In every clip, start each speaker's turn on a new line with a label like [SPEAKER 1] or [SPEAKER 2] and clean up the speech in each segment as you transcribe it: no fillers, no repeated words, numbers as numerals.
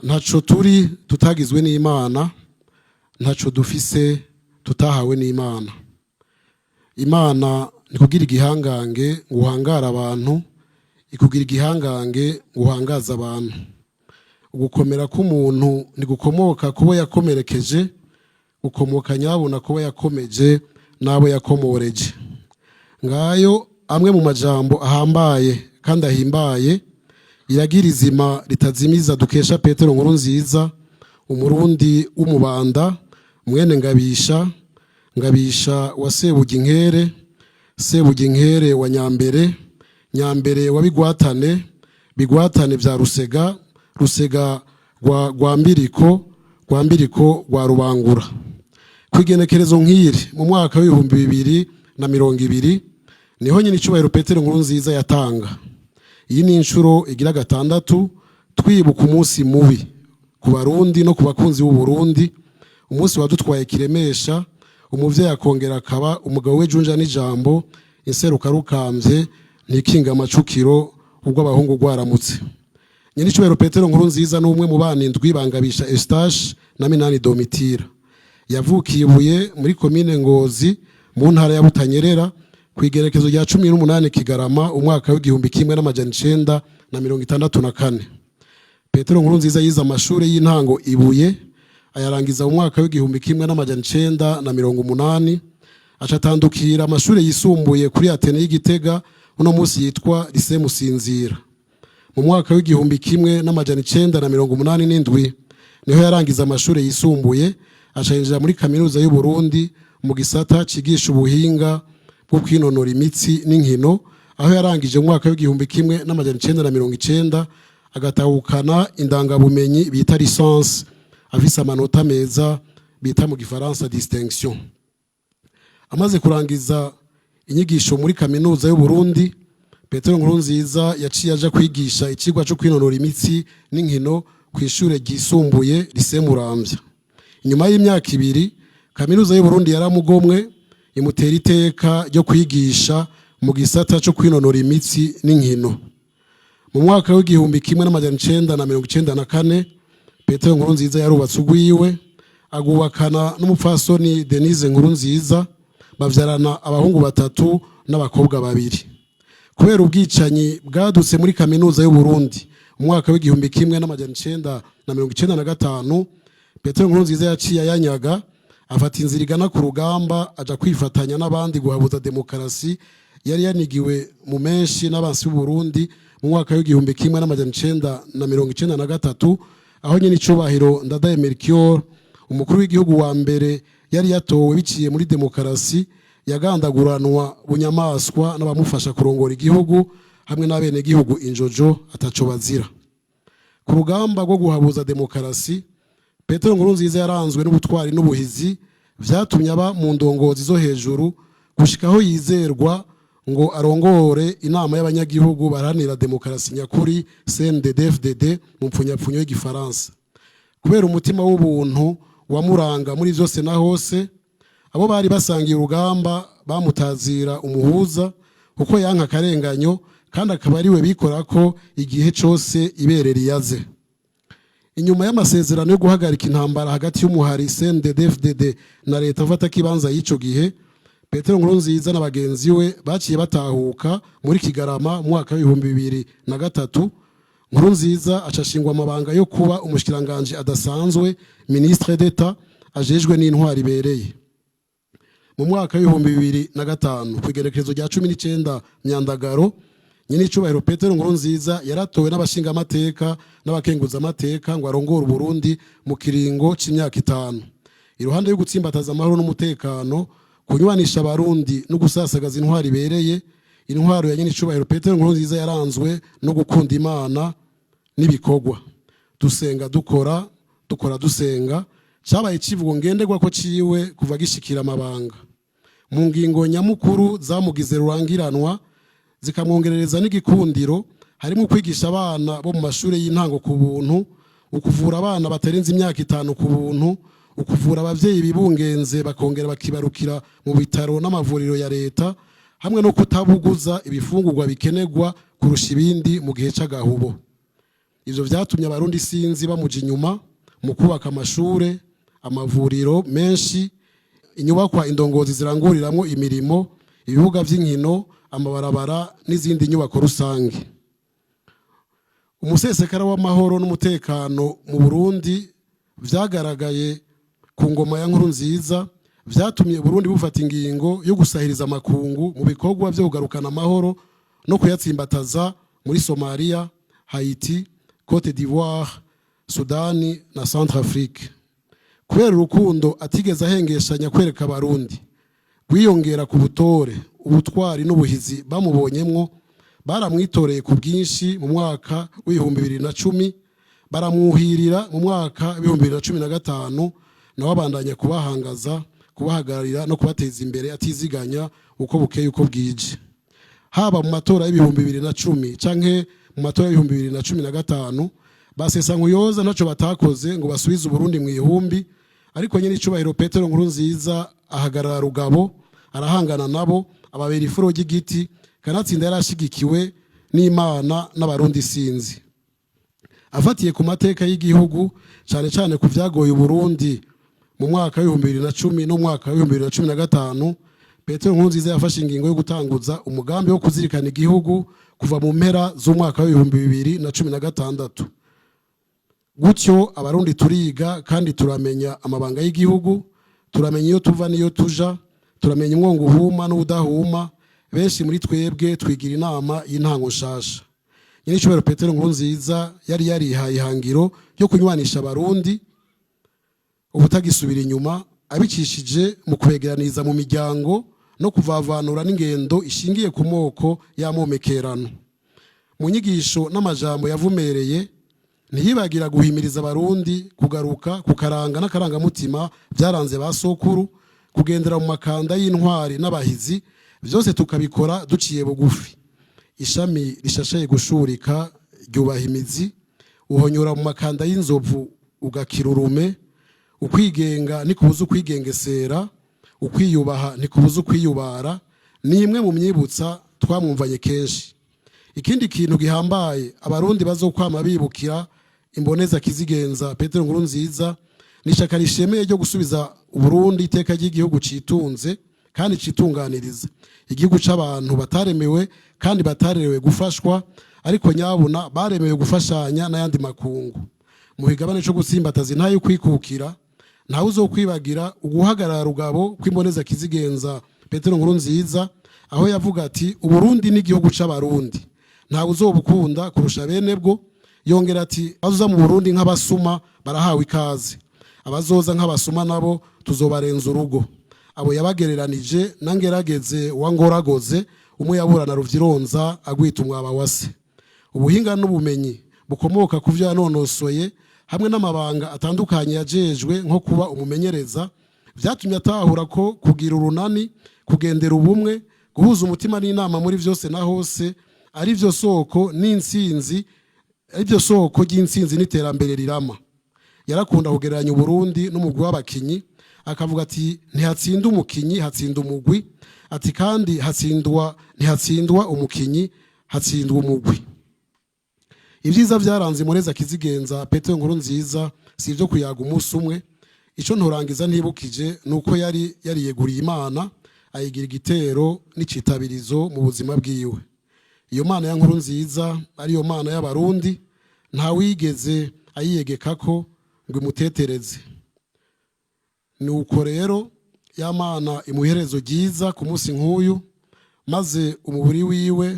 [SPEAKER 1] Ntaco turi tutagizwe n'Imana, ntaco dufise tutahawe n'Imana. Imana ntikugira igihangange ngo uhangare abantu, ikugira igihangange ngo uhangaze abantu. Ugukomera k'umuntu ntigukomoka kubo yakomerekeje, gukomoka nyabuna kubo yakomeje n'abo yakomoreje. Ngayo amwe mu majambo ahambaye kandi ahimbaye iragira izima ritazimiza dukesha Petero Nkurunziza, Umurundi w'Umubanda, mwene Ngabisha, Ngabisha wa Sebuginkere, Sebuginkere wa Nyambere, Nyambere wa Bigwatane, Bigwatane vya Rusega, Rusega rwa Mbiriko, rwa Mbiriko rwa Rubangura. Kwigenekerezo nk'iri mu mwaka w'2020 niho nyine icubahiro Petero Nkurunziza yatanga. Iyi ni inshuro igira gatandatu twibuka umunsi mubi ku Barundi no ku bakunzi b'u Burundi, umunsi wadutwaye kiremesha, umuvyeyi akongera akaba umugabo w'ejunja n'ijambo, inseruka rukambye ntikinga amacukiro ubwo abahungu rwaramutse. Nyiricubahiro Petero Nkurunziza ni umwe mu bana indwi bangabisha Eustache na Minani Domitira. Yavukiye Ibuye muri komine Ngozi mu ntara ya Butanyerera ku igerekezo rya 18 Kigarama umwaka w'1964. Petero Nkurunziza yize amashuri y'intango Ibuye, ayarangiza mu mwaka w'1980, aca atandukira amashuri yisumbuye kuri Athénée y'Igitega, uno munsi yitwa Lycée Musinzira. Mu mwaka w'1987 niho yarangiza amashuri yisumbuye, aca yinjira muri Kaminuza y'u Burundi mu gisata cigisha ubuhinga bwo kwinonora imitsi n'inkino, aho yarangije mu mwaka w'1990, agatahukana indangabumenyi bita licence afise amanota meza bita mu Gifaransa distinction. Amaze kurangiza inyigisho muri Kaminuza y'u Burundi, Petero Nkurunziza yaciye aja kwigisha icigwa co kwinonora imitsi n'inkino ku ishure ryisumbuye Lycée Muramvya. Inyuma y'imyaka 2, Kaminuza y'u Burundi yaramugomwe, imutera iteka ryo kwigisha mu gisata co kwinonora imitsi n'inkino. Mu mwaka w'1994, Petero Nkurunziza yarubatse urwiwe, agubakana n'umupfasoni Denise Nkurunziza, bavyarana abahungu batatu n'abakobwa babiri. Kubera ubwicanyi bwadutse muri Kaminuza y'u Burundi mu mwaka w'1995, Petero Nkurunziza yaciye ayanyaga, afata inzira igana ku rugamba, aja kwifatanya n'abandi guhabuza demokarasi yari yanigiwe mu menshi n'abansi b'u Burundi mu mwaka w'1993, aho nyine icubahiro Ndadaye Melchior, umukuru w'igihugu wa mbere yari yatowe biciye muri demokarasi, yagandaguranwa bunyamaswa n'abamufasha kurongora igihugu hamwe n'abenegihugu injojo ataco bazira. Ku rugamba rwo guhabuza demokarasi, Petero Nkurunziza yaranzwe n'ubutwari n'ubuhizi vyatumye aba mu ndongozi zo hejuru gushika aho yizerwa ngo arongore inama y'abanyagihugu baharanira demokarasi nyakuri, CNDD-FDD mu mpfunyapfunyo y'igifaransa. Kubera umutima w'ubuntu wamuranga muri vyose na hose, abo bari basangiye urugamba bamutazira umuhuza, kuko yanka akarenganyo kandi akaba ariwe bikora ko igihe cose ibere riyaze. Inyuma y'amasezerano yo guhagarika intambara hagati y'umuhari CNDD-FDD na leta mfata kibanza y'ico gihe, Petero Nkurunziza na bagenzi we baciye batahuka muri Kigarama mu mwaka w'2003. Nkurunziza acashingwa amabanga yo kuba umushikiranganje adasanzwe, ministre d'État ajejwe n'intwari ibereye. Mu mwaka w'2005, ku igenekerezo rya 19 Myandagaro, nyine icubahiro Petero Nkurunziza yaratowe n'abashingamateka n'abakenguzamateka ngo arongore Uburundi mu kiringo c'imyaka 5. Iruhande yo gutsimbataza amahoro n'umutekano, kunywanisha Abarundi no gusasagaza intwari ibereye, intwaro ya nyine icubahiro Petero Nkurunziza yaranzwe no gukunda Imana n'ibikorwa. Dusenga dukora, dukora dusenga, cyabaye icivugo ngenderwa ko ciwe kuva gishikira amabanga. Mu ngingo nyamukuru zamugize rurangiranwa, zikamwongerereza n'igikundiro, harimo kwigisha abana bo mu mashuri y'intango ku buntu, ukuvura abana batarenze imyaka 5 ku buntu, ukuvura abavyeyi bibungenze bakongera bakibarukira mu bitaro n'amavuriro ya leta, hamwe no kutabuguza ibifungurwa bikenerwa kurusha ibindi mu gihe c'agahubo. Ivyo vyatumye Abarundi sinzi bamuja inyuma mu kubaka amashure, amavuriro menshi, inyubakwa indongozi ziranguriramwo imirimo, ibibuga vy'inkino, amabarabara n'izindi nyubako rusange. Umusesekara w'amahoro n'umutekano mu Burundi vyagaragaye ku ngoma ya Nkurunziza vyatumye Burundi bufata ingingo yo gusahiriza amakungu mu bikorwa vyo kugarukana amahoro no kuyatsimbataza muri Somalia, Haiti, Cote d'Ivoire, Sudani na Centrafrique. Kubera urukundo atigeze ahengeshanya kwereka Abarundi, rwiyongera ku butore, ubutwari n'ubuhizi bamubonyemwo, baramwitoreye ku bwinshi mu mwaka w'2010, baramwuhirira mu mwaka w'2015, nawe abandanya kubahangaza, kubahagararira no kubateza imbere atiziganya, uko bukeye uko bwije. Haba mu matora y'2010 canke mu matora y'2015, basesa nkuyoza ntaco batakoze ngo basubize Uburundi mu ihumbi, ariko nyene icubahiro Petero Nkurunziza ahagarara rugabo, arahangana nabo, ababera ifuro ry'igiti. Kanatsinda yarashigikiwe n'Imana n'Abarundi sinzi. Afatiye ku mateka y'igihugu, cyane cyane ku vyagoye Uburundi mu mwaka w'2010 n'umwaka w'2015, Petero Nkurunziza yafashe ingingo yo gutanguza umugambi wo kuzirikana igihugu kuva mu mpera z'umwaka w'2016. Gutyo Abarundi turiga kandi turamenya amabanga y'igihugu, turamenya iyo tuva n'iyo tuja, turamenya umwongo uhuma n'udahuma. Benshi muri twebwe twigira inama y'intango nshasha. Nyir'icyubahiro Petero Nkurunziza yari yarihaye ihangiro ryo kunywanisha Abarundi ubutagisubira inyuma, abicishije mu kwegeraniriza mu miryango no kuvavanura n'ingendo ishingiye ku moko y'amomekerano. Mu nyigisho n'amajambo yavumereye, ntiyibagira guhimiriza Abarundi kugaruka ku karanga n'akarangamutima byaranze ba sokuru, kugendera mu makanda y'intwari n'abahizi, byose tukabikora duciye bugufi. Ishami rishashaye gushurika ryubaha imizi, uhonyora mu makanda y'inzovu ugakira urume. Ukwigenga ntikubuza ukwigengesera, ukwiyubaha ntikubuza ukwiyubara, ni imwe mu myibutsa twamwumvanye kenshi. Ikindi kintu gihambaye Abarundi bazokwama bibukira imboneza kizigenza Petero Nkurunziza ni ishaka rishemeye ryo gusubiza Uburundi iteka ry'igihugu citunze kandi citunganiriza, igihugu c'abantu bataremewe kandi batarerewe gufashwa, ariko nyabuna baremewe gufashanya n'ayandi makungu. Mu kigabane co gutsimbataza intahe yo kwikukira, ntawe uzokwibagira uguhagarara rugabo kw'imboneza kizigenza Petero Nkurunziza, aho yavuga ati: "Uburundi n'igihugu c'Abarundi, ntawe uzobukunda kurusha bene bwo." Yongera ati: "Abazoza mu Burundi nk'abasuma barahawe ikaze, abazoza nk'abasuma nabo tuzobarenza urugo." Abo yabagereranije na Ngerageze wa Ngoragoze, umwe yaburana Ruvyironza agwita umwaba wa se. Ubuhinga n'ubumenyi bukomoka ku vyo yanonosoye hamwe n'amabanga atandukanye yajejwe nko kuba umumenyereza, vyatumye atahura ko kugira urunani, kugendera ubumwe, guhuza umutima n'inama muri vyose na hose ari vyo soko n'intsinzi, ari byo soko ry'intsinzi n'iterambere rirama. Yarakunda kugereranya Uburundi n'umugwi w'abakinyi, akavuga ati: "Ntihatsinda umukinyi, hatsinda umugwi." Ati kandi: "Hatsindwa, ntihatsindwa umukinyi, hatsindwa umugwi." Ibyiza byaranze Mureza kizigenza Petero Nkurunziza si ibyo kuyaga umunsi umwe. Icyo nturangiza ntibukije ni uko yari yariyeguriye Imana, ayigira igitero n'icitabirizo mu buzima bwiwe. Iyo Mana ya Nkurunziza, ariyo Mana y'Abarundi, ntawigeze ayiyegeka ko ngo imutetereze. Ni uko rero ya Mana imuherezo ryiza ku munsi nk'uyu, maze umubiri wiwe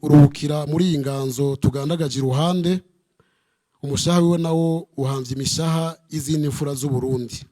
[SPEAKER 1] uruhukira muri iyi nganzo tugandagaje iruhande, umushaha wiwe nawo uhamvye imishaha y'izindi mfura z'Uburundi.